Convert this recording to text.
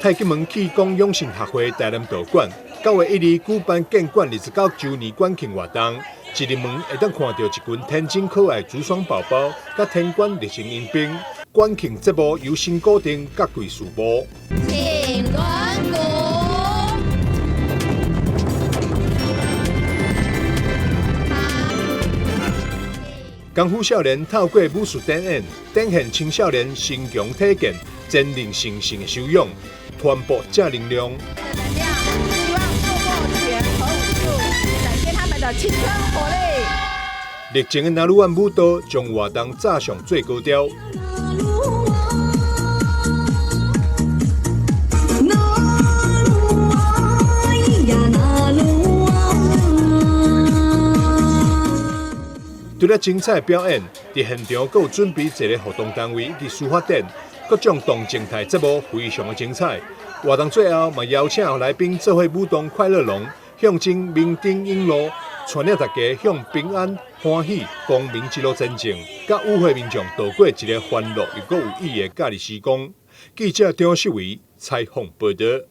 太極門氣功養生學會台南道館，9月1日舉辦建館29週年館慶活動。一入門會當看著一群天真可愛竹霜寶寶，佮天官熱情迎賓。館慶節目由新固定各櫃事務。請輪鼓。功夫少年透過武術展演，展現青少年身強體健、全能成聖的修養，傳播正能量。能量，希望透過拳和武術，展現他們的青春活力。熱情的拿魯萬舞蹈將活動炸上最高潮。除了精彩表演，佇現場閣有準備一個活動單位以及書法展，各種動靜態節目非常的精彩。活動最後嘛邀請來賓做伙舞動快樂龍，象徵明燈引路，帶領大家向平安、歡喜、光明之路前進，佮與會民眾度過一个歡樂又閣有意義的假日時光。記者張秀維採訪報導。